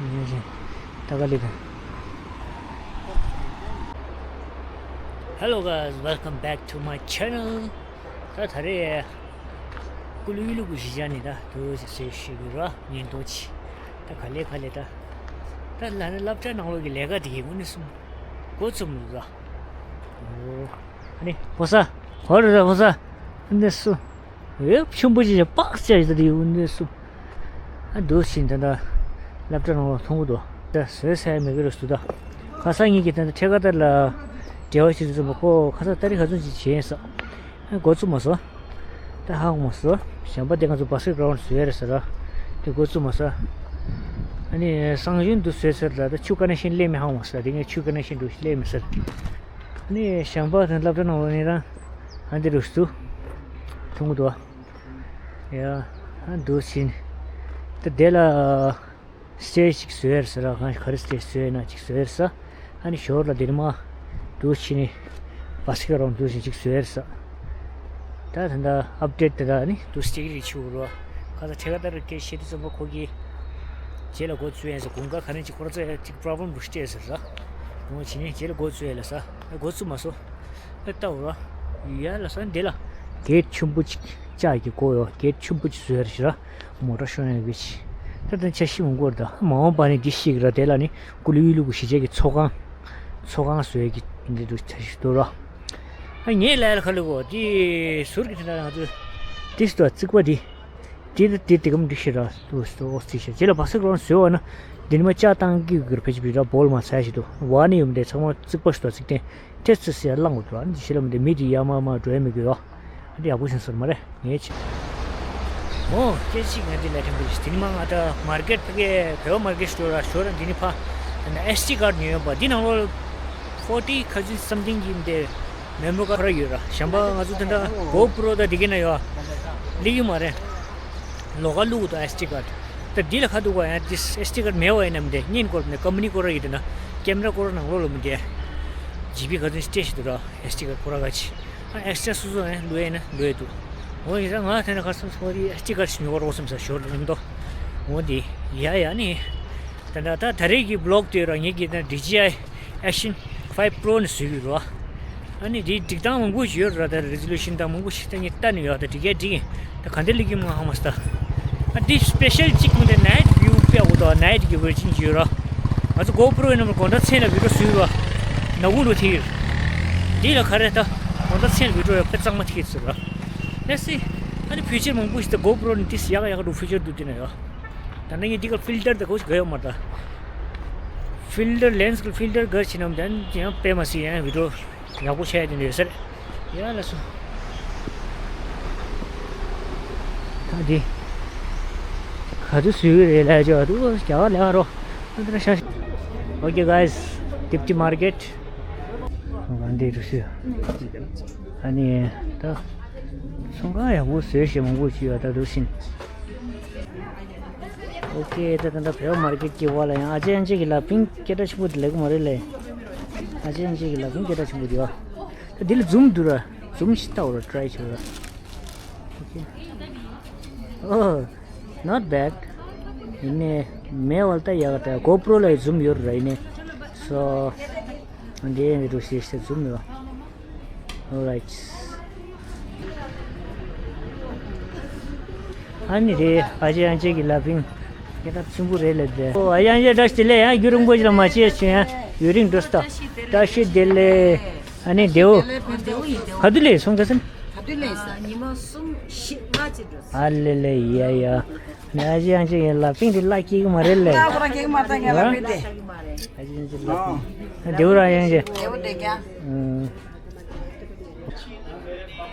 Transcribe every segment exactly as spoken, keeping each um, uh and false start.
ད་ག་ལེ་དང་། Hello guys, welcome back to my channel. ད་ད་རེས་ཀུ་ལུ་ཡུལ་ལུ་གུ་ཞི་ཅང་ནི་ད་དུ་ཞེས་ཞུ་གི་ར་ཉིན་ཏོ་ཆི། ད་ག་ལེ་ག་ལེ་ད། ད་ལ་ནི་སློབ་གྲྭ་ནང་ལོགས་ཀྱི་ལས་ཀ་དེ་གི་དངོས་གནས་སུ་འགོ་རྩོམ་ལུ་ར། ཨོ། ཨ་ནི་ཕོ་ས། ཧོ་རེ་ར་ཕོ་ས། ཨ་ནི་སུ། ཨེ་ཆུན་པོ་ཅིག་ཅིག་པགས་ཅིག་ཡོད་དེ་ཡོད་ནས་སུ། ཨ་འདུག་ཕྱིན་ད་ལྟ་སློབ་གྲྭ་ནང་ལ་མཐོང་གི་འདུག་ད་བཟོས་ཚར་མེད་གི་རེད་ཟེར་ད། ཁ་སང་ངེད་ཀྱིས་ད་ལྟ་འཕྲེད་ཁ་ཏ་ལ་འབྲེལ་བ་བྱེད་དུས་ཙམ་པ་ཁོ་ཁ་སང་ཏ་རིག་ག་ཚོད་ཅིག་བྱས་ཡིན་ས། ཨ་འགོ་བཙུགས་མ་སོང་། ད་ཧ་གོ་མ་སོང་། གཞན་པ་དེ་ང་ཚོ་བ་སི་ཀེ་རའུན་ཌི་བཟོས་རེད་ཟེར་ར། དེ་འགོ་བཙུགས་མ་སོང་། ཨ་ནི་སང་ཞོན་དུ་བཟོས་ཚར་ལ་ད་ཆུ་ཀ་ནེག་ཤན་སླེབས་མེད་ཧ་གོ་མ་སོང་། དེ་ངས་ཆུ་ཀ་ནེག་ཤན་འགྲོ་སླེབས་མེད་ཟེར། ཨ་ནི་གཞན་པ་དང་སློབ་གྲྭ་ནང་ལོགས་ནས་རང་ཨ་འདི་རུ་སུ་མཐོང་གི་འདུག་ཡ། ཨ་འདུག་ཕྱིན། ད་དེ་ལ་སི་ཊེ་ཇི་ཅིག་བཟོས་ཡོད་ས་ར། གང་ག་རེ་སི་ཊེ་ཇི་བཟོས་ཡོད་ན་ཅིག་བཟོས་ཡོད་ས། ཨ་ནི་ཞོར་ལ་དེ་ནི་མ་འདུག་ཕྱིན་ནི་བ་སི་ཀེ་རའུན་ཌི་འདུག་ཕྱིན་ཅིག་བཟོས་ཡོད་ས། ད་ད་ལྟ་ཨཔ་ཌེཊ་དེ་དག་ནི་འདུག་སེ་ཅིག་རེ་བྱེད་དགོས་ར། ཁ་ས་ཕྲེད་ཁ་ཏ་རུ་སྐད་བཤད་དུས་ཙམ་པ་ཁོ་གིས་རྗེས་ལ་འགོ་བཙུགས་ཡ་ཟེར། དགུན་ཁ་ག་ནས་ཅིག་ཁོ་ར་ཚོ་ཡ་ཅིག་པོ་རོབ་ལེམ་འདུག་སེ་སྤྲད་ཟེར་ར། འོ་བྱས་ནས་རྗེས་ལ་འགོ་བཙུགས་ཡ་ལ་ས། འགོ་བཙུགས་མ་སོང་། ཨེ་ལྟ་འོ་ར། ཡ་ལ་ས་འདི་ལ་གེ་ཊི་ཆུན་པོ་ཅིག་ལྕགས་ཀྱི་སྒོ་ཡོད། གེ་ཊི་ཆུན་པོ་ཅིག་བཟོས་ར་ཞེ་ར། མོ་ཊ་ཤོང་ཡ་གི་ཅིག་ད་ལྟ་འཆར་གཞི་མང་པོ་རེད། ད་མ་འོངས་པ་ནས་འདི་ཤེས་ཀྱི་ར། དེ་ལ་ནི་ཀུ་ལུ་ཡུལ་ལུ་གུ་གཞིས་ཆགས་ཀྱི་ཚོགས་ཁང་། ཚོགས་ཁང་བཟོ་ཡ་གི་འདི་འདུག་འཆར་གཞི་འདུག་ར། ཨ་ངས་ལས་ལ་ཁ་ལུ་གོ་དེ་ཟུར་གྱི་དེ་འདྲ་ང་ཚོ་དེ་སུ་དང་རྩིག་པ་དེ། དེ་དེ་དེ་གམ་འདི་ཤི་ར་ཏུ་སྟོ་ཨོ་སི་ཤ་རྗེས་ལ་བ་སི་ཀེ་རའུན་ཌི་བཟོས་བ་ན་འདི་ནི་མ་ལྕགས་བཏང་གི་གུར་ཕེ་ཅི་བི་ར་བོལ་མ་ཚ་ཞིག་ཏུ་བ་ནི་ཡོད་མི་དེ་ཚང་མ་རྩིག་པ་ཞིག་ཏུ་རྩིག་སྟེང་ཐེ་ཚི་སི་ཡ་ལང་འོ་དུ་ཨ་ནི་ཤི་ལ་མི་དེ་མི་དེ་ཡ་མ་མ་འགྲོ་ཡ་མི་དགོས་ཡོ། ཨ་དེ་ཡག་པོ་ཞིག་ཟེར་མ་རེད་ངས་ཆེ། ཨོ་སྐད་ཅིག་ང་འདི་ལ་ཐེངས་པོ་ཞིག་དེ་ནི་མ་ང་ད་མར་ཀེ་ཊི་ཕ་གི་བེ་བ་མར་ཀེ་ཊི་སྟོར་ར་ཞོར་ར་འདི་ནི་ཕ་ཨེ་སི་ཌི་ཀར་ཌི་ཉོས་ཡོད་པ་འདི་ནང་ལོ་ཕོར་ཊི་ཁ་ཅིག་སམ་ཐིང་གི་འདི་མེ་མོ་རི་ཁ་ར་ཡོད་ར། གཞན་པ་ང་ཚོ་དེ་འདྲ་གོ་པྲོ་ད་འདི་གི་ན་ཡོད་ལི་ཡུ་མ་རེད། ལོག་ག་ལུག་དང་ཨེ་སི་ཌི་ཀར་ཌི། ད་འདི་ལ་ཁ་ཐུག་པ་ཡང་འདི་ཨེ་སི་ཌི་ཀར་ཌི་མེད་པ་ཡིན་ནམ་དེ་བརྙན་སྐོར་ནས་ཀམ་པ་ནི་སྐོར་ར་ཡིན་དེ་ན་ཀེམ་ར་སྐོར་ར་ནང་ལོགས་ལ་མི་དེ་ཇི་བི་ག་ཚོད་སྤྲད་ཤི་འདུག་ར། ཨེ་སི་ཌི་ཀར་ཌི་སྐོར་ར་ག་ཅི་ཨ་ཨེག་སི་ཊ་ར་སོ་སོ་ཡང་ལུས་ཡིན་ན་ལུས་ཡ་འདུག་འོ་ཡིན་ས་ང་དེ་ན་ཁ་སང་སོ་རི་ཨེ་སི་ཌི་ཀར་ཌི་ཞིག་ཉོ་ག་རོགས་སེམས་ས་ཞོར་རིང་དོ། འོ་འདི་ཡ་ཡ་ནི་ད་ད་ད་ད་རེས་ཀྱི་བི་ལོག་དེ་ར་ངེད་ཀྱི་ད་ཌི་ཇི་ཨའི་ཨེག་ཤན་ཕའིབ་པྲོ་ནས་བཟོས་ཡོད་ར། ཨ་ནི་དེའི་སྒྲིག་སྟངས་མང་པོ་ཞིག་ཡོད་ར། ད་རེ་ཛོ་ལུ་ཤན་དང་མང་པོ་ཞིག་ད་ངས་ལྟ་ནས་ཡོད། ད་འགྲིག་ཡ་འགྲིག་ཡིན། ད་ག་འདྲ་ལེགས་ཀྱི་མ་ཧ་མ་སྟ། ཨ་འདི་སི་པེ་ཤལ་གཅིག་མིན་ད་ནའིཊ་ཝིའུ་དཔེ་ཡག་པོ་འདུག་ནའིཊ་གི་ཝར་ཇིན་ཅིག་ཡོད་ར། ང་ཚོ་གོ་པྲོ་ཡིན་ནམ་དགོང་དག་མཚན་ལ་བི་ཌི་ཡོ་བཟོས་ར། ནག་ཁུང་འགྲོ་ཐིག་འདི་ལ་ག་རེ་ད་དགོང་དག་མཚན་ལ་བི་ཌི་ཡོ་ཡ་དཔེ་གཙང་མ་ཐིག་ཟེར་ར། ལེ་སི། ཨ་ནི་ཕིའུ་ཅར་མང་པོ་ཞིག་ད་གོ་པྲོ་ནི་ཏིས་ཡག་ཡག་འགྲོ་ཕིའུ་ཅར་འདུག་དེ་ན་ཡོད། ད་ནི་ངས་འདི་ག་ཕིལ་ཊར་ད་གོ་ཞིག་ག་ཡོད་མ་ད། ཕིལ་ཊར་ལེན་སི་གི་ཕིལ་ཊར་ག་ཕྱིན་ནམ་ད་ནི་ཡང་དཔེ་མ་སྲིད་ཡང་བི་ཌི་ཡོ་ཡག་པོ་བྱས་དེ་འདྲ་ཡོད་ས་རེད། ཡ་ལ་སོ། ད་འདི་ག་དུས་བཟོས་ཀྱི་རེད་ལབ་ཅོག་འདུག་རྒྱ་གར་ལས་ཀ་རོ། ཨ་འདི་ར་ཤ་ཤ། Okay guys, Tipti Market. ཨ་འདི་རུ་ཤི། ཨ་ནི་ད་ཚོང་ཁང་ཡག་པོ་བཟོས་ཤེས་མང་པོ་ཅིག་ཡོད་ད་འདུག་ཕྱིན། ཨོ་ཀེ། ད་ད་ད་བེ་བ་མར་ཀེཊ་ཀྱི་བ་ལ་ཡང་ཨ་ཅེ་ཨན་ཅེ་གི་ལ་ཕིང་སྐད་གྲགས་ཆེན་པོ་དེ་ལེགས་མ་རེད་ལེ། ཨ་ཅེ་ཨན་ཅེ་གི་ལ་ཕིང་སྐད་གྲགས་ཆེན་པོ་དེ་བ། ད་འདི་ལ་ཛུམ་འདུག་ར། ཛུམ་ཞིག་ལྟ་འོ་ར། ཊ་རའི་བྱེད་ར། ཨོ་ཀེ། ཨོ། Not bad. ཡིན་ནའི་མེད་པ་ལ་ད་ཡག་ག་ད་གོ་པྲོ་ལ་ཛུམ་ཡོད་ར་ཡིན་ནའི། སོ། འདི་ཡང་འགྲོ་ཤེས་ཤེས་ཛུམ་ཡོད། Alright. ཨ་ནི་རེད། ཨ་ཅེ་ཨན་ཅེ་གི་ལ་ཕིང་། སྐད་གྲགས་ཆེན་པོ་རེད་ལབ་དེ། ཨོ་ཨ་ཅེ་ཨན་ཅེ་བཀྲ་ཤིས་བདེ་ལེགས། ཡང་རྒྱུན་རིང་པོ་ཞིག་ལ་མ་མཇལ་བྱུང་། ཡང་ཡུན་རིང་འགྲོ་སོང་། བཀྲ་ཤིས་བདེ་ལེགས། ཨ་ནི་བདེའུ། བདེའུ་ཡིན་བདེའུ། ག་དུས་སླེབས་སོང་ཁ་སང་། ག་དུས་སླེབས་སོང་། ཉི་མ་གསུམ་བཞི་ལྔ་ཅིག་འགྲོ་སོང་། ཨ་ལེ་ལེ་ཡ་ཡ། ནི་ཨ་ཅེ་ཨན་ཅེ་ཡིན་ལ་ཕིང་དེ་ལ་སྐྱེ་གི་མ་རེད་ལེ། ང་ཁོ་རང་སྐྱེ་གི་མ་རེད་ད་ངས་ལ་ཕིང་དེ། ཨ་ཅེ་ཨན་ཅེ་ལ་ཕིང་། བདེའུ་རང་ཡང་ཅེ། བདེའུ་བདེ་རྒྱ། ཨུམ།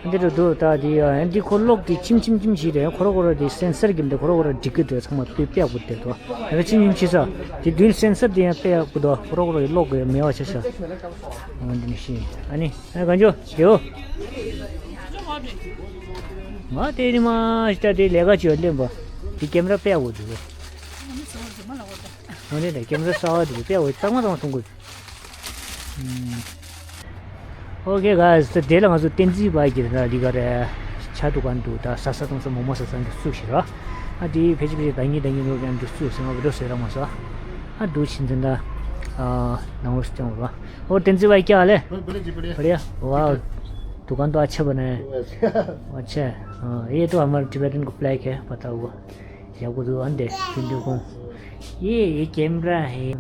འདི་རུ་འདུག་ད་འདི་ཡ་འདི་ཁོ་གློག་གི་ཁྱིམ་ཁྱིམ་ཁྱིམ་ཞིག་རེད། ཁོ་ར་ཁོ་ར་འདི་སེན་སར་གྱིས་འདི་ཁོ་ར་ཁོ་ར་འགྲིག་གི་འདུག་ཚང་མ་དཔེ་དཔེ་ཡག་པོ་བསྡད་འདུག་ཡ་ཁྱིམ་ཁྱིམ་ཆེ་ས་འདི་མདུན་སེན་སར་འདི་ཡང་དཔེ་ཡག་པོ་འདུག་ཁོ་ར་ཁོ་ར་གི་གློག་གི་མེད་པ་ཆ་ཆ། འོ་འདི་ནི་ཤི་ཨ་ནི་ཨ་ག་འཇོ་རྒྱོ། ང་དེ་ནི་མ་ཤི་ད་དེ་ལས་ཀ་བྱོས་ལེན་པ་འདི་ཀེམ་ར་དཔེ་ཡག་པོ་འདུག་འོ་ནི་ད་ཀེམ་ར་གསར་བ་འདུག་དཔེ་ཡག་པོ་གཙང་མ་གཙང་མ་མཐོང་གི། Okay guys, དེ་ལ་ང་ཚོ་བསྟན་འཛིན་པ་གི་ད་འདི་ག་རེ་ཆ་འདུག་ག་འདུག་ད་ས་ས་གཏོང་ས་མོ་མོ་ས་ས་འདི་བཙུགས་ཤིག་ར། ཨ་དེ་ཕལ་ཆེར་ཕལ་ཆེར་ཟླ་གཉིས་ཟླ་གཉིས་ལོ་ཀྱང་འདི་བཙུགས་ཟེར་ང་བི་ཌིའོ་བཟོས་ར་མ་ས། हाँ, दो छिन जिंदा। आ, नमस्ते हो बा। और तेंजी भाई, क्या हाल है? बहुत बढ़िया जी, बढ़िया। बढ़िया? वाह, ठीक है। दुकान तो अच्छा बना है। अच्छा। अच्छा, हाँ, ये तो हमारे टिबेटन को फ्लैग है, पता हुआ। या को तो अंधे, हिंदू को। ये, ये कैमरा है।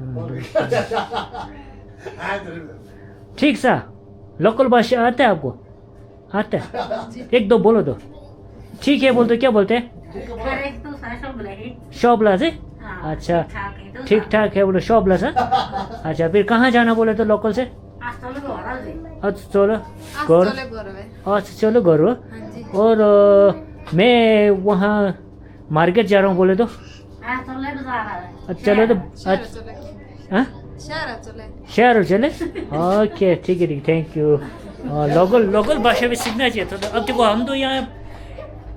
ठीक सा, लोकल भाषा आता है आपको? आता है? एक दो बोलो तो। ठीक है बोल दो, क्या बोलते हैं? अरे तो सासो बोला है। शॉप ला से? हाँ, अच्छा। ठीक ठाक है तो ठीक ठाक है बोलो, शॉप ला से? अच्छा, फिर कहाँ जाना बोले तो लोकल से? आज चलो घर आ जाए। आज चलो आज घर। चले घर में। आज चलो घर हो। हाँ जी। और अ, मैं वहाँ मार्केट जा रहा हूँ बोले तो? आज चले बाजार आ रहा है। अच्छा, चलो तो शहर आज चले। हाँ? शहर चले। शहर चले। ओके, ठीक है, ठीक, थैंक यू। हाँ, लोकल, लोकल भाषा भी सीखना चाहिए। तो, तो अब देखो, हम तो यहाँ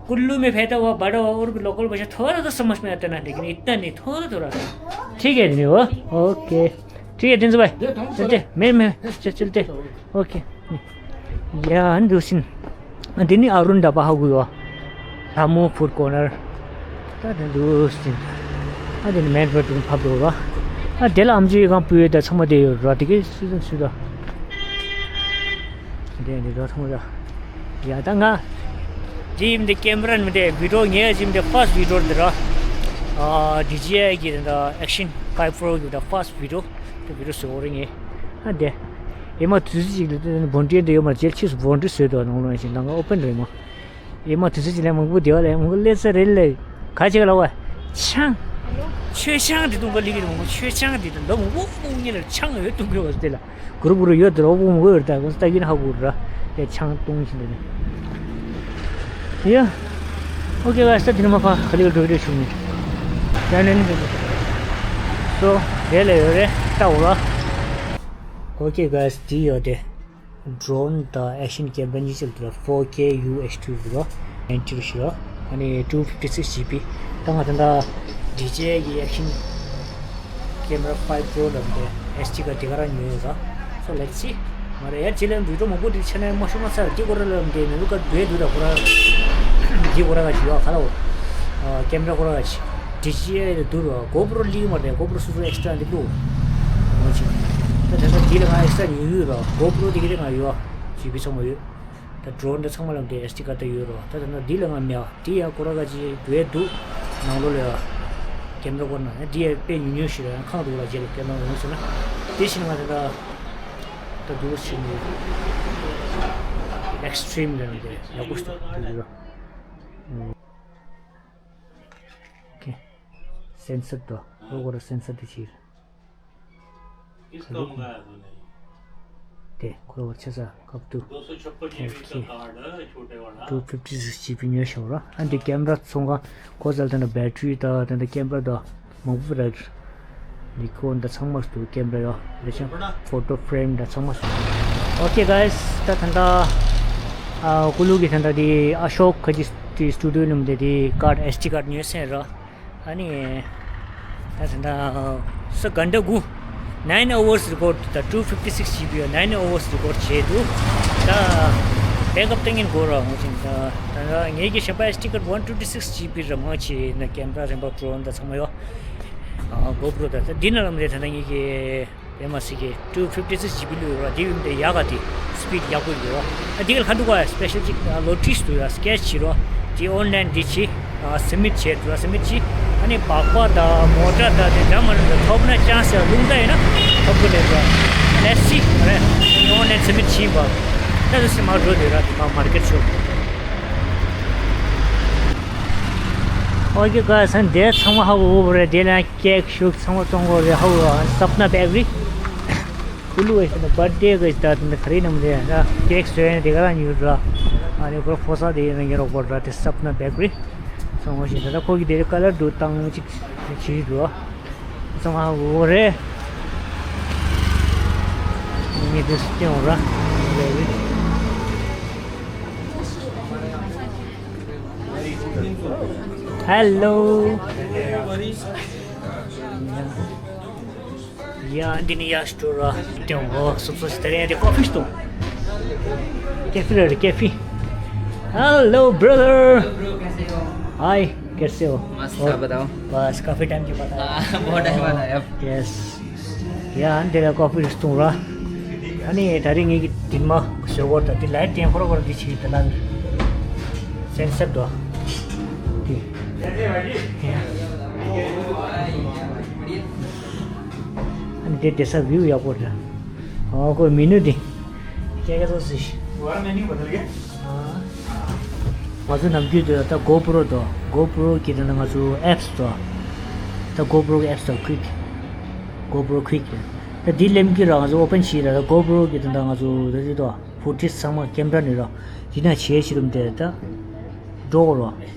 कुल्लू में फैला हुआ, बड़ा हुआ, और भी लोकल भाषा थोड़ा तो समझ में आता ना, लेकिन इतना नहीं, थोड़ा थोड़ा। ठीक है, नहीं हुआ। ओके, ठीक है, टिंजू भाई, चलते, मैं, मैं, च-, चलते। ओके। ཡ་འདུག་སེ་ཡིན། འདི་ནི་ཨ་རུན་ད་པ་ཧ་གོ་ཡོད། ལྷ་མོ་ཕུཌ་ཀོར་ནར། ད་དེ་འདུག་སེ་ཡིན། ཨ་དེ་ནི་མེན་རོ་ཌི་ཕབ་འགྲོ་བ། ཨ་དེ་ལ་ཨམ་ཅོག་གི་སྒང་སྤོས་ད་ཚང་མ་དེ་ཡོད་ར། དེ་གའི་སུ་དང་སུ་དང་། དེ་འདི་ར་ཚང་མ་ད། ཡ་ད་ང་། དེ་ཡིན་དེ་ཀེམ་ར་ནི་དེ་བི་ཌིའོ་ངའི་ཡིན་དེ་ཕར་སི་ཊི་བི་ཌིའོ་འདི་ར། ཨ་ཌི་ཇེ་ཨའི་གི་དེ་འདྲ་ཨེག་ཤན་ཕའི་བི་པོར་གི་དེ་ཕར་སི་ཊི་བི་ཌིའོ། དེ་བི་ཌིའོ་བཟོ་འོ་རེ་ངས། ཨ་དེ། ཨེ་མ་དུས་ཚོད་ཅིག་ལ་དེ་བོན་ཊི་འདི་ཡོད་མ་རེད། རྗེས་ཕྱིས་སུ་བོན་ཊི་བཟོས་འདུག་ནང་ལོགས་ནས་ཞིག་ནང་ཨོ་པན་རེད་མོ། ཨེ་མ་དུས་ཚོད་ཅིག་ལ་མང་པོ་བསྡད་པ་ལས་མང་པོ་སླེབས་ས་རེད་ལས། ག་ཅིག་ལ་བ། ཆང་། མཆོད་ཆང་འདི་བཏུང་ག་ལི་གི་མང་པོ་མཆོད་ཆང་འདི་དང་ལོ་མང་པོ་མང་ཉེ་ལ་ཆང་ཡོད་བཏུང་གི་བ་དེ་ལ། གུ་རུ་གུ་རུ་ཡོད་དེ་ལ་ཨོ་པོ་མང་པོ་ཡོད་ད་གོ་ས་ད་ཡིན་ཧ་གོ་ར། དེ་ཆང་བཏུང་བཞིན་དེ་ནི། ཡ། ཨོ་ཀེ་ག་ས་དེ་ནི་མ་ཁ་ག་ལི་གི་འགྲོ་གི་རེད་ཆུང་ནི། ད་ནི་ནི་འགྲོ་གི། སོ་དེ་ལ་ཡོད་རེད་ལྟ་འོ་ལ། ཨོ་ཀེ་ག་ས་དེ་ཡོད་དེ། ཌོ་རོན་དང་ཨེག་ཤན་ཀེམ་ར་གཉིས་ཆར་དུ་ལ་ཕོར་ཀེ་ཡུ་ཨེཆ་ཊུ་ཟེར་རོ། ནའིན་ཊི་ཟེར་རོ། ཨ་ནི་ཊུ་ཕིཕ་ཊི་སིགས་ཇི་བི། ད་ང་ད་ལྟ་ཌི་ཇེ་ཨའི་གི་ཨེག་ཤན་ཀེམ་ར་ཕའིབ་པོར་ལ་འདི་ཨེས་ཌི་ཀར་དེ་ག་རང་ཉོས་ཡོད་ར། སོ་ལེཊ་སི། མ་རེད་ཡ་ཅི་ལན་བི་ཌིའོ་མང་པོ་འདི་ཆ་ནས་མ་ཤོང་ང་ཚར་འདི་སྐོར་ལ་འདི་མི་བུ་ག་འདུས་འདུག་ད་ཁོ་ར། འདི་ཁོ་ར་ག་ཅི་ཡོད་ག་ལ་འོ། ཀེམ་ར་ཁོ་ར་ག་ཅི། ཌི་ཇེ་ཨའི་དེ་འདུག་རོ། གོ་པྲོ་ལིག་མ་རེད། གོ་པྲོ་སོ་སོ་ཨེག་སི་ཊྲ་འདི་འདུག་འོ་ཅི། ད་དེ་ཚོ་འདི་ལ་ང་ཨེག་སི་ཊྲ་ཉོས་ཡོད་རོ། གོ་པྲོ་དེ་གི་དེ་ང་ཡོད། ཇི་བི་ཚང་མ་ཡོད། ད་ཌོ་རོན་འདི་ཚང་མ་ལ་འདི་ཨེས་ཌི་ཀར་ད་ཡོད་རོ། ད་ད་ན་འདི་ལ་ང་མེད་པ། འདི་ཡང་ཁོ་ར་ག་ཅི་འདུས་འདུག་ནང་ལོགས་ལ་ཡ། ཀེམ་ར་ཁོ་ན་འདི་ཡ་དཔེ་ཉུང་ཉུང་ཞིག་ར་ཡང་ཁང་འདུག་ལ་རྗེས་ལ་དཔེ་ནང་ཡོང་སོང་ན། དེ་བཞིན་ང་དེ་ད་ད་འདུག་ཕྱིན་ནས་ཨེག་སི་ཊྲིམ་ལ་འདི་ཡག་པོ་ཞིག་འདུག་ར། ཨོ་ཁེ། སེན་སར་དོ། ཨོ་ཁོ་ར་སེན་སར་དེ་ཕྱིར། དེ་ཁོ་ར་བར་ཆ་ས་ཁབ་ཏུ། ཨོ་ཁེ། ཊུ་ཕིཕ་ཊི་སིགས་ཇི་བི་ཉོས་ཤོག་ར། ཨ་འདི་ཀེམ་ར་ཚོང་ཁང་ཁོ་ཚལ་དེ་འདྲ་བེ་ཊི་རི་དང་དེ་འདྲ་ཀེམ་ར་དང་མང་པོ་ར། ནི་ཁོ་འདྲ་ཚང་མ་སུ་ཀེམ་ར་ཡོད་རེད་ཤག་ཕོ་ཊོ་ཕེ་རེམ་འདྲ་ཚང་མ་སུ། ཨོ་ཁེ་གྷའི་སི། ད་ད་ད་ཨ་ཀུ་ལུ་གི་ད་ད་དེ་ཨ་ཤོག་ཁ་ཅི་དེ་སི་ཊུ་ཌི་ཡོ་ལུམ་དེ་དེ་ཀར་ཌི་ཨེས་ཌི་ཀར་ཌི་ཉོས་སེ་ར། ཨ་ནི། ད་ད་ད་ས་ག་འདྲ་གུ། nine hours record ད་two fifty six GB ཡོད། nine hours record བྱས་འདུག་ད་བེག་ཨབ་བཏང་གིན་གོ་ར་ངོ་ཅིང་ད་ད་ངེད་ཀྱི་ཞབས་པ་ཨེས་ཌི་ཀར་ཌི་one twenty six GB ར་མང་ཆེ་ན་ཀེམ་ར་རིམ་པ་ཌོ་རོན་ད་ཚང་མ་ཡོད། གོ་པྲོ་ད་ད་འདི་ན་ལམ་རེད། ད་ད་ངེད་ཀྱི་དེ་མ་སི་གི་two fifty six GB ལུས་ར་དེ་ཡིན་དེ་ཡག་ག་དེ་སི་པིཌ་ཡག་པོ་ཡོད། ཨ་དེ་ག་ལ་ཁ་འདུག་ག་སི་པེ་ཤལ་ཅིག་ལོ་ཊི་སི་འདུག་ཡ་སི་ཀེ་ཆི་བྱེད་རོགས་དེ་ཨོན་ལན་འདི་བྱེད། སི་མིཊ་བྱེད་འདུག་ཡ་སི་མིཊ་བྱེད། ཨ་ནི་སྦག་སྦག་དང་མོ་ཊ་དང་དེ་འདྲ་མ་རེད་ད་ཐོབ་ན་ཅང་སི་ཡ་རླུང་རྟ་ཡིན་ན་ཐོབ་གི་རེད་ད། ལེཊ་སི་རེད། ཨོན་ལན་སི་མིཊ་བྱེད་པ་ད་དུ་སི་མ་འགྲོ་དེ་ར་དེ་མ་མར་ཀེཊ་ཤོག་ཨོ་ཀེ་ག་སན་དེ་ཚང་མ་ཧ་གོ་གོ་རེད། དེ་ལ་ཀེག་ཤུག་ཚང་མ་གཏོང་དགོས་རེད། ཧ་གོ་ཨ་ནི་སབ་ན་བེག་རི། ཀུ་ལུ་ཨེ་ཤི་ན་བར་ཌེ་གི་ད་དེ་ནི་ཁ་རི་ནམ་རེད་ན་ཀེག་སོས་ན་དེ་ག་རང་ཉོས་ར། ཨ་ནི་ཁོ་ཕོ་ས་དེ་ཡིན་ན་ཉེ་རོགས་པོ་ར་དེ་སབ་ན་བེག་རི། ཚང་མ་ཞིག་ད་ལྟ་ཁོ་གི་དེ་རི་ཀ་ལར་དུ་བཏང་ཅིག་བྱེད་འདུག་ཚང་མ་ཧ་གོ་གོ་རེད། ངས་དེ་སུ་སྟོན་འོང་ར། བེག་རི། Hello. ཡ། འདི་ནི་ཡ་སི་ཊོར་ར། དེ་འོ་སོབ་སོབ་ཞིག་ད་རེད་དེ་ཀོ་ཕི་ཞིག་འཐུང་། ཀེ་ཕི་ར་རེད་ཀེ་ཕི། Hello brother. Hi. कैसे हो? मस्त, आप बताओ। बस, काफ़ी टाइम के बाद आया। हाँ, बहुत टाइम बाद आया। यस। ཡ། ཨ་ནི་དེ་ལ་ཀོ་ཕི་རེ་བཏུང་ར། ཨ་ནི་ད་རེས་ངེད་ཀྱི་དེ་མ་བཟོ་གོ་ད་དེ་ལའི་ཊི་ཊེམ་པོ་ར་གོ་ར་དེ་ཆེ་དེ་ལ་སེན་སར་དོ། དེ། ཡ། ཨ་ནི་དེ་དེ་ས་བིའུ་ཡག་པོ་རེད། ཨོ་ཁོ་མི་ནུ་དེ། क्या क्या तो हाँ। ང་ཚོ་ནམ་རྒྱུན་དུ་ད་གོ་པྲོ་དང་གོ་པྲོ་གི་དེ་ནང་ང་ཚོ་ཨེབ་སི་དང་། ད་གོ་པྲོ་གི་ཨེབ་སི་དང་ཁུའིག་གོ་པྲོ་ཁུའིག་རེད། ད་འདི་ལེམ་གི་ར་ང་ཚོ་ཨོ་པན་བྱས་ར། ད་གོ་པྲོ་གི་དེ་ནང་ང་ཚོ་ད་ཅི་དང་ཕུ་ཊེཇ་ཚང་མ་ཀེམ་ར་ནས་ར། འདི་ན་བྱས་ཕྱི་རུམ་དེ་ད་འགྲོ་གོ་ར།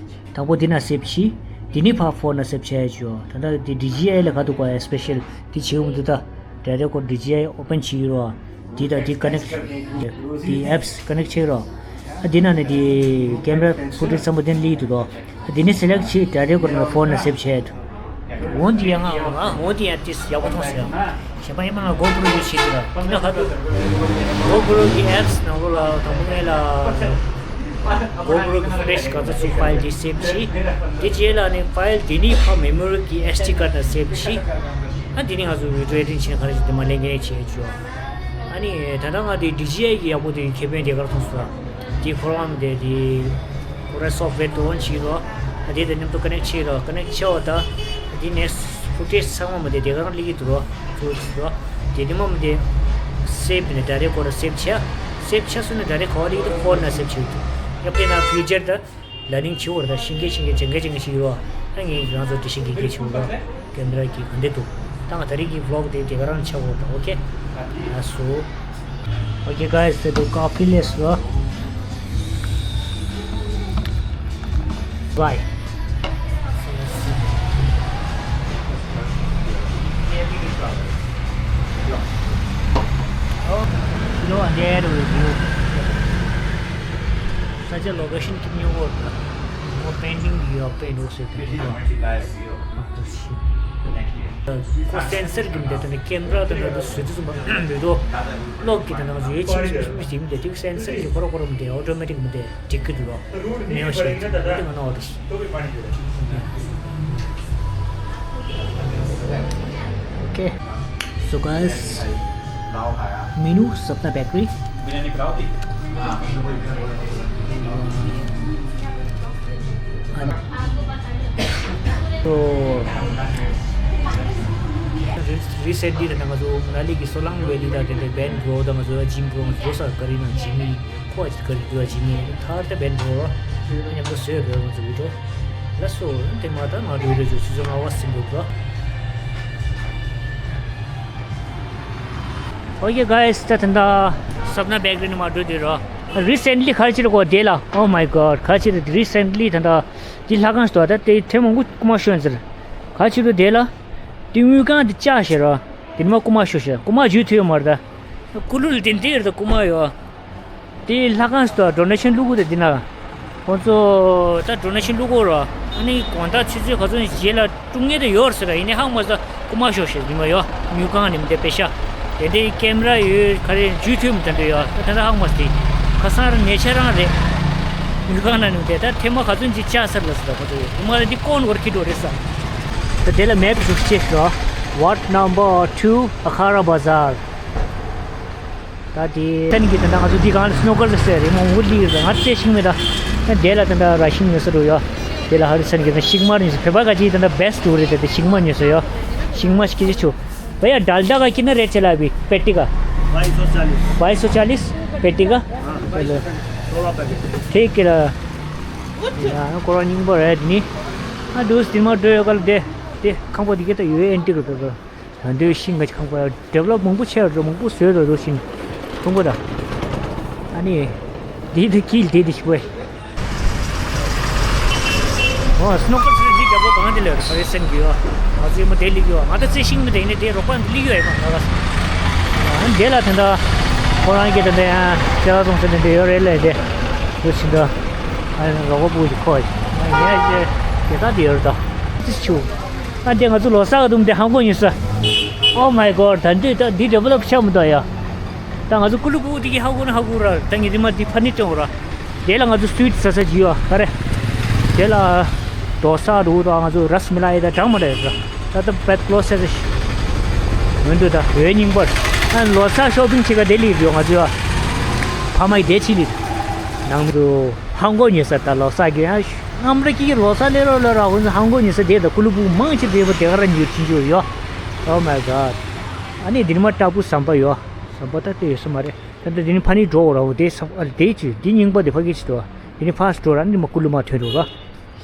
དང་པོ་འདི་ན་སེབ་བྱས། འདི་ནི་ཕ་ཕོན་ན་སེབ་བྱས་ཡ་ཅོ། ད་ད་འདི་ཌི་ཇི་ཨའི་ལ་ག་དུ་གོ་ཡ་སི་པེ་ཤལ་འདི་བྱས་འོང་དུ་ད། ཌའི་རེག་ཀོ་ཌི་ཇི་ཨའི་ཨོ་པན་བྱེད་ཀྱི་རོ། འདི་དང་འདི་ཀ་ནེག་འདི་ཨེབ་སི་ཀ་ནེག་བྱེད་རོ། ཨ་འདི་ནང་ནས་འདི་ཀེམ་ར་ཕུ་ཊེཇ་ཚང་པོ་དེ་ལི་འདུག་རོ། ཨ་འདི་ནས་སེ་ལེག་བྱེད། ཌའི་རེག་ཀོ་ནས་ཕོན་ནས་སེབ་བྱེད། འོ་འདི་ཡང་ང་འོ་འདི་ཡང་ཏིས་ཡག་པོ་མཐོང་སོང་ཡང་། གཞན་པ་ཡིན་མ་ང་གོ་པྲོ་ཡུ་ཟི་བྱེད་ཀྱི་ར། འདི་ན་ཁ་ཐུག་གོ་པྲོ་གི་ཨེབ་སི་ནང་ལོགས་ལ་དང་པོ་ངས་ལ། གོ་པྲོ་གི་ཕུ་ཊེཇ་ག་ཚོད་ཚུགས་ཕའིལ་འདི་སེབ་བྱས། འདི་རྗེས་ལ་ནི་ཕའིལ་འདི་ནི་ཕ་མེ་མོ་རི་གི་ཨེས་ཌི་ཀར་ནང་སེབ་བྱས། ཨ་འདི་ནི་ང་ཚོ་བི་ཌིའོ་ཨེ་ཌིཊ་བྱེད་ཁ་རེ་ཞིག་དེ་མ་ལེན་མཁན་ཅིག་བྱས་ཆོག་ཨ་ནི་ད་ལྟ་ང་དེ་ཌི་ཇི་ཨའི་གི་ཡག་པོ་དེ་ཁེ་ཕན་དེ་གར་མཐོང་སོང་། དེ་ཁོ་རང་དེ་དེ་ཁོ་རའི་སོབ་ཝེར་དེ་ཨོན་བྱེད་རོགས། ཨ་དེ་དེ་མཉམ་དུ་ཀ་ནེག་བྱེད་རོགས། ཀ་ནེག་བྱས་པ་ད་དེ་ནས་ཕུ་ཊེཇ་ཚང་མ་མ་དེ་དེ་ག་རང་སླེབས་ཀྱི་འདུག་རོགས། ཚུར་ཚུར་རོགས། དེ་དེ་མ་མ་དེ་སེབ་ནས་ཌའི་རེག་ཁོ་ར་སེབ་བྱས། སེབ་བྱས་སོང་ན་ཌའི་རེག་ག་བ་སླེབས་ཀྱི་འདུག་ཕོན་ནང་སེབ་བྱེད་ཀྱི་འདུག་ཡབ་དེ་ན་ཕིའུ་ཅར་ད། ལ་ནིང་བྱེད་འོར་ད་ཤིང་གེ་ཤིང་གེ་ཇེང་གེ་ཇེང་གེ་ཞིག་ཡོད། ད་ངས་རང་ཚོ་དེ་ཤིང་གེ་གེ་བྱེད་འོར་ཀེམ་ར་གི་ག་འདི་འདུག་ད་ང་ད་རེས་ཀྱི་ཝི་ལོག་དེ་དེ་ག་རང་ཆགས་འོར་ད། ཨོ་ཁེ། ལགས་སོ། Okay, guys, the coffee list, bro. Bye. Oh, you know, and there we go. Such a location can you work? More painting, you are paint also. ཁོ་སེན་སར་གྱི་མདའ་དེ་ནི་ཀེམ་ར་དང་འདྲ་བཟོས་དུས་ཙམ་པ་འདི་དོ་གློག་གི་དེ་ནང་བཟོས་ཡོད་ཆེ་ཆེ་མི་དེ་མི་དེ་དེ་སེན་སར་གྱི་ཁོ་ར་ཁོ་ར་མི་དེ་ཨོ་ཊོ་མེ་ཊིག་མི་དེ་འགྲིག་གི་འདུག་ལོ། མེད་པ་ཞིག་དེ་མི་དེ་ང་ན་འོ་དེ་ཤི། Okay. So guys, menu Sapna Bakery. So, recently ད་ང་ཚོ་མ་ན་ལི་གི་སོ་ལང་ཝེ་ལི་དང་དེ་འདྲའི་བན་གྷོ་དང་ང་ཚོ་ཇིམ་གྷོ་ང་ཚོ་ས་ཀ་རི་ནང་ཇིམ་མི་ཁོ་ཨ་ཅིག་ཀ་རི་དུ་ཨ་ཇིམ་མི་ཐར་ད་བན་གྷོ་མཉམ་དུ་བཟོས་རོགས་ང་ཚོ་བི་ཌིའོ། ལགས་སོ། དེ་མ་ད་ང་འགྲོ་རེ་ཇོ་ཆུ་ཚོད་ལྔ་པ་ཟིན་འགྲོ་གི། Okay, guys, ད་ད་ད་Sapna Bakery ནས་མར་འགྲོ་དུས་རོ། Recently ག་རེ་བྱེད་རེད་གོ་དེ་ལ། Oh my God, ག་རེ་བྱེད་རེད། Recently ད་ད་དེ་ལྷ་ཁང་ཞིག་འདུག་ད་དེ་ཐེངས་མང་པོ་རྐུ་མ་ཤོར་ཟེར། ག་རེ་བྱེད་རེད་དེ་ལ། དེ་དངུལ་ཁང་དེ་བཅག་བྱས་རོ། དེ་ནས་མར་རྐུ་མ་ཤོར་བྱས། རྐུ་མ་འཇུས་ཐུབ་ཡོད་མ་རེད་ད། ཀུ་ལུ་ལ་དེ་འདྲ་རེད་ད་རྐུ་མ་ཡོད། དེ་ལྷ་ཁང་ཞིག་འདུག་ཌོ་ནེ་ཤན་བླུག་གོ་དེ་དེ་ན། ཁོང་ཚོ་ད་ཌོ་ནེ་ཤན་བླུག་གོ་རོ། ཨ་ནི་དགོང་དག་ཆུ་ཚོད་ག་ཚོད་རྗེས་ལ་སྤྲོད་མཁན་དེ་ཡོད་ཟེར་ར། ཡིན་ནའི་ཧ་གོ་མ་སོང་། རྐུ་མ་ཤོར་བྱས་ཉི་མ་ཡོད། དངུལ་ཁང་ནས་མི་དེ་པེ་ཤ། དེ་འདྲའི་ཀེམ་ར་ཡོད་ག་རེ་འཇུས་ཐུབ་མི་དེ་འདྲ་ཡོད། ད་ད་ཧ་གོ་མ་སོང་། ཁ་སང་རང་ཉེ་ཆར་རང་རེད། དངུལ་ཁང་ནང་ནས་དེ་ད་ཐེངས་མ་ག་ཚོད་ཅིག་བཅག་ཚར་ལ་ཟེར་ར་ཁོ་ཚོ་ཡོད། ཉི་མ་རེ་འདི་ཀོན་བར་ཁི་འགྲོ་རེད་ས། ད་དེ་ལ་མེབ་བཟོ་ཤེས་རོ། Ward number two, Akhara Bazar. ད་དེ་ཐན་གྱི་ད་ལྟ་ང་ཚོ་འདི་གང་ལ་སི་ནོ་ཀར་ཟེར་རེད་མོ། འུ་ལི་རེད། ང་རྩེ་ཤིང་མེད་ད། དེ་ལ་ད་ལྟ་ར་ཤིང་ཡོད་ས་རུ་ཡོད། དེ་ལ་ཧ་རི་སན་གྱི་ད་ཤིང་མར་ཉོས་ས། བོད་པ་ག་ཅིག་ད་ལྟ་བེ་སི་ཊི་འདུག་རེད། ད་ལྟ་ཤིང་མར་ཉོས་ས་ཡོད། ཤིང་མར་ཞིག་སྐྱེ་ཆུ། भैया, डालडा का कितना रेट चला अभी पेटी का? बाईस सौ चालीस। बाईस सौ चालीस पेटी का? हाँ, बाईस सौ चालीस। सोलह पैकेट। ठीक है। ཡང་སྐོར་རྙིང་པ་རེད་ནི། ཨ་འདུག་སྟེ་མར་འགྲོ་ཡོད་ག་ལ་དེ། དེ་ཁང་པ་དེ་ག་ད་ཡོད་ཨེན་ཊིག་རེད་པ། ད་འདོད་ཤིང་ག་ཅིག་ཁང་པ་ཌི་ཝེ་ལོབ་མང་པོ་བྱས་རོ། མང་པོ་བཟོས་རོ་རོ་ཤིང་ཁང་པ་ད། ཨ་ནི་འདི་འདི་ཀིལ་འདི་འདི་ཤི་བས། ཨོ་སི་ནོ་ཀར་ཚོ་འདི་རྒྱབ་པོ་གང་དེ་ལས་རེད་པ་རེད་སེམས་ཀྱི་ཡོད། ང་ཚོའི་མོ་དེ་ལིག་ཡོད། ང་ད་རྩེ་ཤིང་མི་དེ་ནི་དེ་རོགས་པ་འདི་ལིག་ཡོད་ཡ་མ་ང་ག་ས། ཨ་འདི་ལ་དེ་འདྲ་ཁོ་རང་གི་དེ་འདྲ་ཡང་ཅེ་ལ་ཙོང་ས་དེ་འདྲ་ཡོད་རེད་ལས་དེ། འདི་ཕྱི་འདྲ་ཨ་རོགས་པ་བུ་ཅིག་ཁོ་ཡ་ངས་ཀྱི་དེ་ད་དེ་ཡོད་རེད་ད། ཅི་ཆུ། ཨ་འདི་ང་ཚོ་ལོ་གསར་ག་དུམ་དེ་ཧང་གོ་ཉོས་ས། Oh my God, ད་འདི་ད་འདི་ཌི་ཝེ་ལོབ་ཆགས་མི་འདུག་ཡ། ད་ང་ཚོ་ཀུ་ལུ་ཀུ་དེ་གི་ཧ་གོ་ན་ཧ་གོ་ར། ད་ངས་འདི་མ་འདི་ཕ་ནི་སྟོན་ར། དེ་ལ་ང་ཚོ་སུའི་ཊི་ཟ་ས་ཅིག་ཡོད་ག་རེ། དེ་ལ་ ལོ་གསར་འགྲོ་དང་ང་ཚོ་རཱས་མ་ལའི་དང་འདྲ་མི་འདྲ་ཡོད་ར། ད་ལྟ་བེད་ཀློ་སེ་སེ་ཞིག་མི་འདུག་ད་འོས་རྙིང་པར་ཨ་ལོ་གསར་ཤོ་པིང་བྱེད་ག་དེ་ལི་ཡོད་ང་ཚོ་ཡ། ཕ་མ་ཡི་དེ་ཕྱི་ལི་ནང་དུ་ཧང་གོ་ཉོས་ས་ད་ལོ་གསར་གི་ཨ་ཨམ་རི་ཀི་ལོ་གསར་ལས་རོགས་ལ་ར་ཧུན་ཧང་གོ་ཉོས་ས་དེ་ད་ཀུ་ལུ་པུ་མང་ཆེ་དེ་བ་དེ་ག་ར་ཉོས་ཕྱིན་ཆོག་ཡོད། Oh my god། ཨ་ནི་འདི་ནི་མ་ཏྲ་པུ་ཟམ་པ་ཡོད། ཟམ་པ་ད་ལྟ་ཡོད་ས་མ་རེད། ད་ལྟ་འདི་ནི་ཕ་ནི་འགྲོ་འོ་ར་འོ་དེ་ཟམ་ཨ་དེ་ཅི་འདི་རྙིང་པ་དེ་ཕ་གི་ཅི་དོ། འདི་ནི་ཕ་སི་འགྲོ་ར་ནི་མ་ཀུ་ལུ་མ་ཐོན་འགྲོ་ར།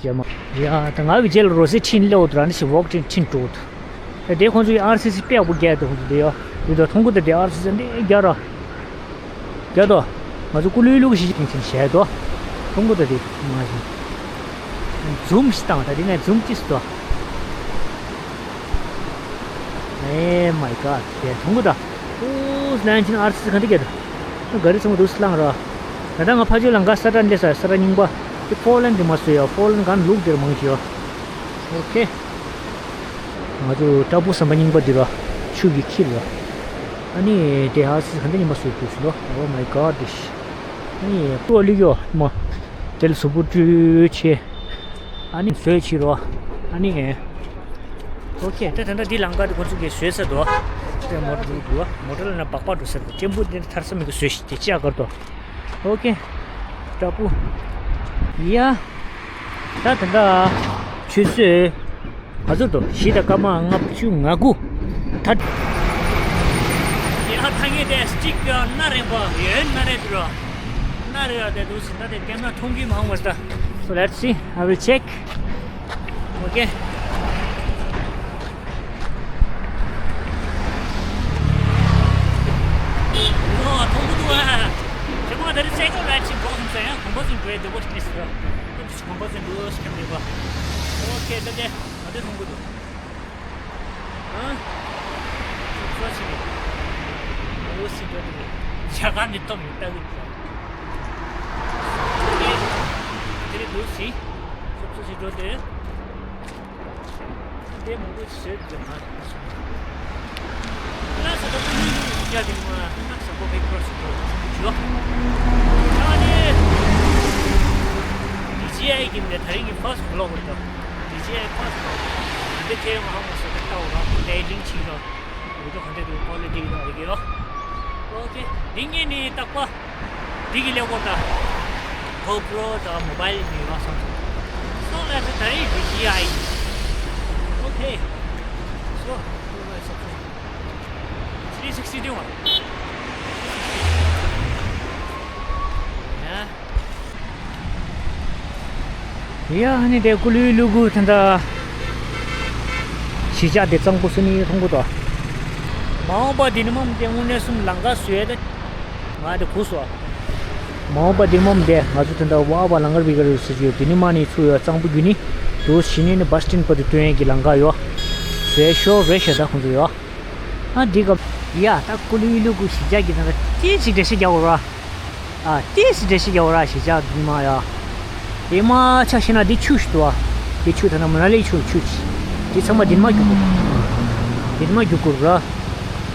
ཞེ་མ། ཡ་ད་ང་གི་རྗེས་ལ་རོ་སི་ཁྲིན་སླེབས་འོ་དུ་ར་ནི་ཞི་ཝོག་ཁྲིན་ཁྲིན་འགྲོ་འོ་དུ། ད་དེ་ཁོང་ཚོ་ཡི་ཨར་སི་སི་དཔེ་ཡག་པོ་རྒྱག་འདུག་ཁོང་ཚོ་དེ་ཡོ། དུ་ད་མཐོང་གི་ད་དེ་ཨར་སི་སི་འདི་རྒྱག་ར། རྒྱག་དོ། ང་ཚོ་ཀུ་ལུའི་ལུག་ཤི་ཅིང་ཆིན་བྱས་དོ། མཐོང་གི་ད་དེ་མ་ཞིག་འཛུམ་ཞིག་བཏང་ད་དེ་ངས་འཛུམ་ཅིག་སྟོ། Oh my god། དེ་མཐོང་གི་ད། ཨོ་ལན་ཆིན་ཨར་སི་ག་འདི་གེ་ད། ག་རི་ཚང་མ་དུ་སི་ལང་ར། ད་ད་ང་ཕ་ཇོ་ལང་ག་ས་ཏྲ་འདི་ས་ས་ཏྲ་རྙིང་པ། དེ་ཕོ་ལན་འདི་མ་སུ་ཡ་ཕོ་ལན་ག་ལུག་དེར་མང་ཤི་ཡ། ཨོ་ཁེ། ང་ཚོ་ཏྲ་པུ་ཟམ་པ་རྙིང་པ་འདི་ར། ཆུ་གི་ཁྱི་ར། ཨ་ནི་དེ་ཨར་སི་ག་འདི་རྙིང་པ་སུ་དུ་སི་ལོ། Oh my god this། ཨ་ནི་པོ་ལི་ཡོ་མ། དེ་ལ་སུ་པུ་ཏུ་ཆེ། ཨ་ནི་བཟོས་ཕྱིར་རོ། ཨ་ནི། ཨོ་ཁེ། ད་ད་ལྟ་འདི་ལམ་ཁ་དེ་ཁོ་ཚོ་གིས་བཟོས་ཚར་འདུག་དེ་མོ་ཊ་འགྲོ་འདུག་མོ་ཊ་ལ་ན་སྦག་སྦག་འགྲོ་ཟེར་འདུག་ཅན་པུ་དེ་ཐར་ས་མི་གི་བཟོས་ཤིག་དེ་ཅི་ཨ་གར་དོ། ཨོ་ཁེ། ཏྲ་པུ། ཡ། ད་ད་ལྟ་ཆུ་ཚོད་ག་ཚོད་འདུག་བཞི་དང་སྐར་མ་ལྔ་བཅུ་ང་དགུ། ད། ཡ་ད་ངས་དེ་སྟིག་གི་སྣ་རིང་པོ་ཡོད་སྣ་རེད་འདུག་ར། སྣ་རེད་ར་དེ་འདུག་ཟིན་ད་དེ་ལྟད་མོ་མཐོང་གི་མ་འོངས་པ་ད། So let's see. I will check. Okay. ཨོ་མཐོང་གི་འདུག་ཨ། ཁྱེད་མ་ད་རེས་སའི་ཀལ་རའེ་ཌི་ཞིག་འགྲོ་སོང་ཟེར་ཡང་དགོན་པ་ཚོ་འགྲོ་ཡ་འདི་པོ་ཞིག་རེད་ཟེར། ཨ་འདི་ཞིག་དགོན་པ་ཚོ་འགྲོ་ཞིག་ཁྱམས་རེད་པ། ཨོ་ཁེ་ད་དེ་ང་དེ་མཐོང་གི་འདུག་ཨ། སོ་སོ་ཞིག་རེད། ཨོ་སི་འགྲོ་འདུག་ཇ་ག་འདི་སྟོབས་ཡོད་ལྟ་གི་འདུག་དེ་རེད་འདུག་ཟིན། སོ་སོ་ཞིག་འགྲོ་དེ། དེ་མང་པོ་བཟོས་འདུག་ང་། ལ་ས་ད་ཀུ་ལུ་ཡ་དེ་མ་ན་ས་པོ་བེག་པོ་སི་ཏོ་ཆུ་ཆུ། ད་ནི་ཌི་ཇི་ཨའི་གི་མེ་ད་རིང་གི་ཕར་སི་བློག་རེད་ད། ཌི་ཇི་ཨའི་ཕར་སི་བློག་འདི་ཐེ་མ་ཧ་མ་སོ་ད་ལྟ་འོ་ར་ལེ་ཌིང་ཆིག་ར། འོ་ད་ག་འདྲ་འདུག་ཀོ་ལི་ཊི་ད་རིག་གི་ཡོ། ཨོ་ཁེ། འདི་ངས་ནི་རྟག་པ། འདི་གི་ལས་སྒོ་དང་། གོ་པྲོ་དང་མོ་བལ་ནི་ཡོད་སོང་ཙང་། སོང་ལ་དེ་ད་རེས་ཌི་ཇི་ཨའི། ཨོ་ཁེ། སོ། ཐི་རི་སིག་སི་ཊི་ཝ། ཡ། ཡ་ཧ་ནི་དེ་ཀུ་ལུའི་ལུ་གུ་ད་ད། གཞིས་ཆགས་དེ་གཙང་པོ་སུ་ནི་མཐོང་གི་འདུག་མ་འོངས་པ་འདི་ནི་མ་མི་དེ་དངོས་གནས་སུ་ལམ་ཁ་བཟོས་ཏེ། ང་དེ་གུ་སོ། མ་འོངས་པ་འདི་མ་མི་དེ་ང་ཚོ་ད་ལྟ་ཝ་བ་ལང་ཀར་བི་ཀར་ཟེར་གྱི་ཡོད་དེ་ནི་མ་ནི་ཚུ་ཡོད་གཙང་པོ་རྒྱུ་ནི། དུ་ཞི་ནི་ནི་བ་སི་ཊིན་བར་དུ་སྟོན་ཡས་ཀྱི་ལམ་ཁ་ཡོད། བཟོས་ཤོར་རེད་ཤ་ད་ཁོང་ཚོ་ཡོད། ཨ་འདི་ག་ཡ་ད་ཀུ་ལུ་ཡི་ལུ་གུ་གཞིས་ཆགས་ཀྱི་ད་ལྟ་ཏི་ཞིག་འགྲེལ་བཤད་རྒྱག་འོ་ར། ཨ་ཏི་ཞིག་འགྲེལ་བཤད་རྒྱག་འོ་ར་གཞིས་ཆགས་འདི་མ་ཡ། དེ་མ་ཆ་ཤེས་ན་འདི་ཆུ་ཞིག་འདུག་ཨ། དེ་ཆུ་ད་ན་མ་ན་ལི་ཆུ་ཆུ་ཆི། དེ་ཚང་མ་འདི་མ་རྒྱུག་གོ། འདི་མ་རྒྱུག་གོ་ར།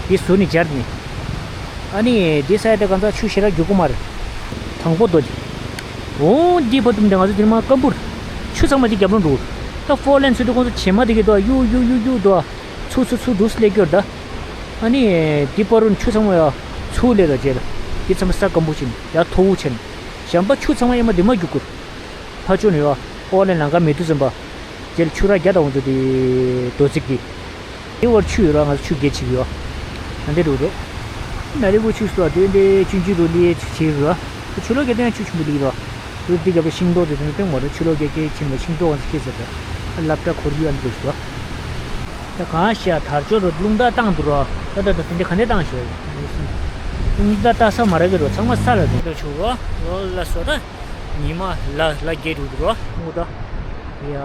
དེ་ཟུར་ནས་སྦྱར་ནས། ཨ་ནི་འདི་ས་ཡ་དེ་གང་ཚ་ཆུ་ཞེ་ར་རྒྱུག་གོ་མ་རེད། དང་པོ་དོ་ཅི། འོ་འདི་བར་དུ་འདི་ང་ཚོ་འདི་མ་སྐམ་པོར། ཆུ་ཚང་མ་འདི་རྒྱབ་ལོང་འགྲོ། ད་ཧྥོ་ལན་ཚོ་དེ་ཁོང་ཚོ་བྱེ་མ་དེ་གི་དོ་གཡུག་གཡུག་གཡུག་གཡུག་དོ། ཚུར་ཚུར་ཚུར་འདུག་སེ་སླེབས་ཀྱི་ཡོད་རེད་ད། ཨ་ནི་འདི་པ་རུ་ཆུ་ཚང་མ་ཡ་ཚུར་སླེབས་ད་རྗེས་ལ་འདི་ཚང་མ་ས་སྐམ་པོ་ཕྱིན་ཡ་མཐོ་བོ་ཕྱིན། གཞན་པ་ཆུ་ཚང་མ་ཡ་མ་འདི་མ་རྒྱུག་གུར། ཕ་ཆུ་ནི་ཡ་ཨོ་ལེ་ལང་ཀ་མེ་ཏུ་ཟམ་པ། རྗེས་ལ་ཆུ་ར་རྒྱ་དང་འོང་ཚོ་དེ་རྡོ་རྩིག་གི། དེ་བར་ཆུ་ཡོད་ར་ང་ཚོ་ཆུ་རྒྱལ་ཆིག་ཡོད། ཨ་འདི་འགྲོ་རེད། ན་རི་བོ་ཆུ་སོ་དེ་འདི་ཆུན་ཆུ་རུ་ལི་ཆིག་ར། ཆུ་ལོག་གི་སྟེང་ཆུ་ཆུང་གི་ལི་ར། རུ་འདི་ག་པ་ཤིང་ཏོག་དེ་དེ་ནི་སྟོན་མ་རེད་ཆུ་ལོག་གི་སྐད་ཆིན་ལ་ཤིང་ཏོག་གང་ཞིག་སྐྱེས་ཟེར་ར། ལབ་ཏྲ་ཁོར་ཡུག་ཨ་འདི་འགྲོ་ཞིག་ར། ད་གང་ཤ་དར་ལྕོག་རུ་རླུང་རྟ་བཏང་འདུག་རོ། ད་ད་ད་དེ་འདྲ་ག་ནས་བཏང་ཞོར། རླུང་རྟ་ལྟ་ས་མ་རག་གི་རོ་ཚང་མ་ས་ལ་འདུག་ད་ཆུ་རོ་རོ་ལ་སོ་ད། ཉི་མ་ལ་ལ་རྒྱས་འགྲོ་འདུག་རོ། ངུ་ད། ཡ།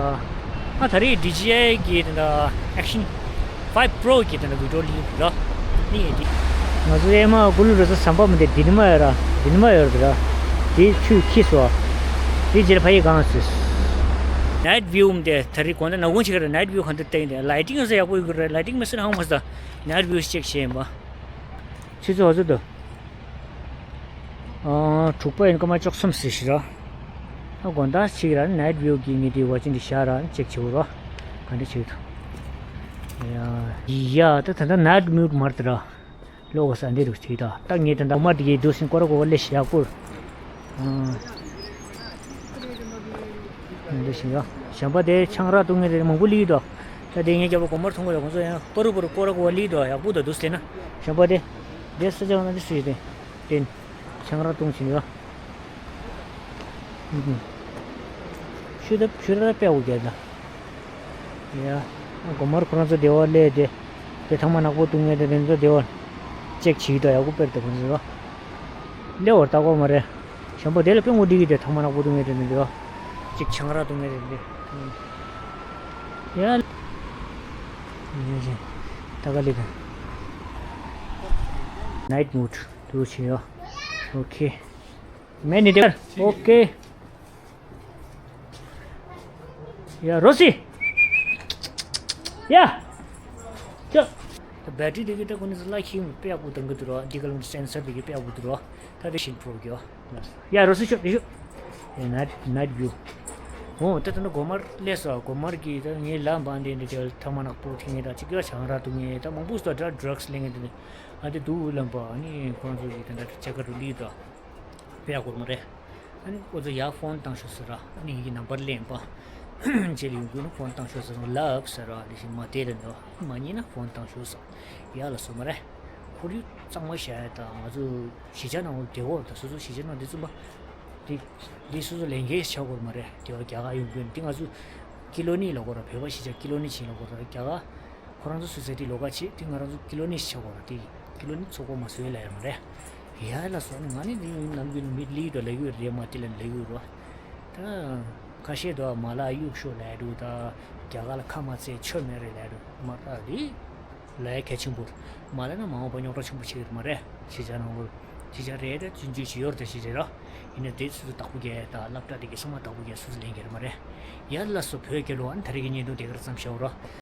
ང་ད་རེས་ཌི་ཇི་ཨའི་གི་དེ་འདྲ་ཨེག་ཤན་ཕའིབ་པྲོ་གི་དེ་འདྲ་བི་ཌིའོ་ལིང་རོ། ནི་ཡེ་འདི། ང་ཚོ་ཨེ་མ་ཀུ་ལུ་རོ་ས་ཟམ་པ་མི་འདི་འདི་ནི་མ་ཡོད་ར། འདི་ནི་མ་ཡོད་ར། འདི་ཆུ་ཁྱི་སོ། འདི་རྗེས་ཕ་ཡི་གང་སོ། ནའིཊ་བིའུ་མི་འདི་ད་རེས་གོང་དུ་ན་གུང་ཆེ་གི་ར་ནའིཊ་བིའུ་གང་དུ་བལྟས་འདི་ལའི་ཊིང་ས་ཡག་པོ་ཡོད་གི་ར་ལའི་ཊིང་མི་སེར་ཧང་མ་ས་ནའིཊ་བིའུ་ཅེག་བྱས་ཡིན་པ། ཆུ་ཚོད་འོ་ཚོད་དུ། ཨ། དྲུག་པ་ཡིན་སྐར་མ་བཅུ་གསུམ་ཟེར་ཞིག་ར། ཨ་དགོང་དག་ཅིག་ར་ནའིཊ་ཝིའུ་གི་ངས་དེ་ཝ་ཅིང་དེ་བཞག་ར་ཅེག་བྱེད་འོ་ར། ག་འདྲ་བྱེད་འདུག་ཡ་ཡ་ད་ད་ད་ནའིཊ་མུཌ་མར་དེ་ར། ལོ་གོ་ས་འདི་རུ་ཅིག་ད་ད་ངས་ད་ད་མ་དེ་གི་འདུག་སེ་སྐོར་ར་གོ་ལེ་ཤ་ཡག་པོ། ཨ་འདི་ཞིག་ཡ་གཞན་པ་དེ་ཆང་རག་བཏུང་ངས་དེ་མང་པོ་ལི་ཡི་དོ། ད་དེ་ངས་རྒྱབ་པ་གོ་མར་མཐོང་གོ་ཡ་གོ་ཚོ་ཡང་པ་རུ་པ་རུ་སྐོར་ར་གོ་ལི་དོ་ཡག་པོ་དོ་འདུག་སེ་ན། གཞན་པ་དེ་དེ་ས་ཆ་ན་འདི་སུ་ཡི་དེ་དེ་ཆང་རག་བཏུང་ཕྱིན་ཡོད། ཤུ་ད་ཤུ་ད་དཔེ་འོ་རྒྱལ་ད། ཡ། གོ་མར་ཁོ་རང་ཚོ་བདེ་བ་ལས་དེ། དེ་ཐང་མ་ནག་པོ་བཏུང་ངེས་དེ་དེ་ཚོ་བདེ་བ། ཅེག་བྱེད་ཀྱི་འདུག་ཡག་པོ་དཔེར་དེ་ཁོ་ཚོ། ལས་འོར་ལྟ་གོ་མ་རེད། གཞན་པ་དེ་ལ་དཔེ་ངོ་འདི་གི་དེ་ཐང་མ་ནག་པོ་བཏུང་ངེས་དེ་དེ་བདེ་བ། ཅིག་ཆང་རག་བཏུང་ངེས་དེ་དེ། ཡ། ད་ག་ལེ་ག་ནའིཊ་མུཌ་དུ་ཕྱིན་ཡོད། ཨོ་ཁེ། མེ་ནི་དེ། ཨོ་ཁེ། ཡ་རོ་སི། ཡ། ཅོ། ད་བེ་ཊི་རི་དེ་གི་ད་ཁོ་ནི་ལ་ཁྱིམ་དཔེ་ཡག་པོ་བཏང་གི་འདུག་རོ། འདི་ག་ལ་སེན་སར་དེ་གི་དཔེ་ཡག་པོ་འདུག་རོ། ད་དེ་ཤིན་པོ་གི་ཡ་རོ་སི་ཤོ་དེ་ཤོ། ཡ་ནའིཊ་ནའིཊ་ཝིའུ། འོ་ད་ད་ན་གོ་མར་སླེབས་སོ། གོ་མར་གི་ད་ངའི་ལ་འབའ་འདི་འདི་དེ་ཐང་མ་ནག་པོ་ཐིང་ངེ་ད་ཅིག་ཡ་ཆང་རག་བཏུང་ངེ་ད་མང་པོ་སོ་ད་ཌ་རག་སི་ལེན་ངེ་དེ་ནི། ཨ་དེ་དུ་ལམ་པ་ཨ་ནི་ཁོང་ཚོ་གི་ད་ད་ཅེག་ག་རུ་ལི་ད། དཔེ་ཡག་པོ་མ་རེད། ཨ་ནི་ཁོ་ཚོ་ཡར་ཕོན་བཏང་ཤོག་ཟེར་ར། ཨ་ནི་ངེད་ཀྱི་ནམ་བར་ལེན་པ། རྗེས་ལ་ཡོང་དུས་ན་ཕོན་བཏང་ཤོག་ཟེར་སོང་། ལབ་ཟེར་ར། དེ་བཞིན་མ་དེ་རེད་འདུག་མ་ཉན་ན་ཕོན་བཏང་ཤོག་ཟེར། ཡག་ལ་སོ་མ་རེད། ཁོར་ཡུག་གཙང་མ་བཞག་ཡ་དང་ང་ཚོ་གཞིས་ཆགས་ནང་བདེ་བོ་དང་སོ་སོ་གཞིས་ཆགས་ནང་བདེ་བཙུན་པ། དེ་དེ་སོ་སོ་ལས་འགན་བྱ་དགོས་མ་རེད། དེ་བ་རྒྱ་གར་ཡོང་དུས་དེ་ང་ཚོ་ཀི་ལོ་ནི་ལ་གོ་ར། བོད་པ་གཞིས་ཆགས་ཀི་ལོ་ནི་ཆིན་ལ་གོ་ར། རྒྱ་གར། ཁོ་རང་ཚོ་སུ་ཚེ་དེ་ལོ་ཀ་ཆེ་དེ་ང་རང་ཚོ་ཀི་ལོ་ནི་ཆེ་གོ་ར། དེ་ཀི་ལོ་ནི་ཚོ་གོ་མ་སོས་ལ་ཡ་མ་རེད། ཡ་ལ་སོ་ནི་ང་ནི་དེ་ནམ་རྒྱུན་མི་ལི་དོ་ལ་ཡུ་རེ་མ་དེ་ལ་ལ་ཡུ་རོ། ད་ཁ་ཤས་དོ་མ་ལ་གཡུག་ཤོ་ལ་ཡ་དུ་ད་རྒྱ་གར་ལ་ཁ་མ་ཚེ་ཆོ་མེ་རེ་ལ་ཡ་དུ་མ་ད་དེ་ལ་ཡ་གལ་ཆེན་པོ་མ་ལ་ན་མ་འོངས་པ་རྙོག་དྲ་ཆེན་པོ་ཆེ་གི་མ་རེད། ཤེས་བྱ་ནང་བོ་ཤེས་བྱ་རེད་ད་ཅུན་ཅུན་ཞིག་ཡོར་ད་ཤེས་བྱ་ར། ཡིན་ན་དེ་སུ་སུ་བདག་པོ་རྒྱལ་ད་སློབ་གྲྭ་དེ་གི་ཚང་མ་བདག་པོ་རྒྱལ་སུ་སུ་ལེན་གི་རེད་མ་རེད། ཡ་ལ་སོ་བོད་རྒྱལ་ལོ་ཨ་ནི་ད་རེ་གི་ཉིན་དུ་དེ་གར་ཙམ་ཤོག་རོ།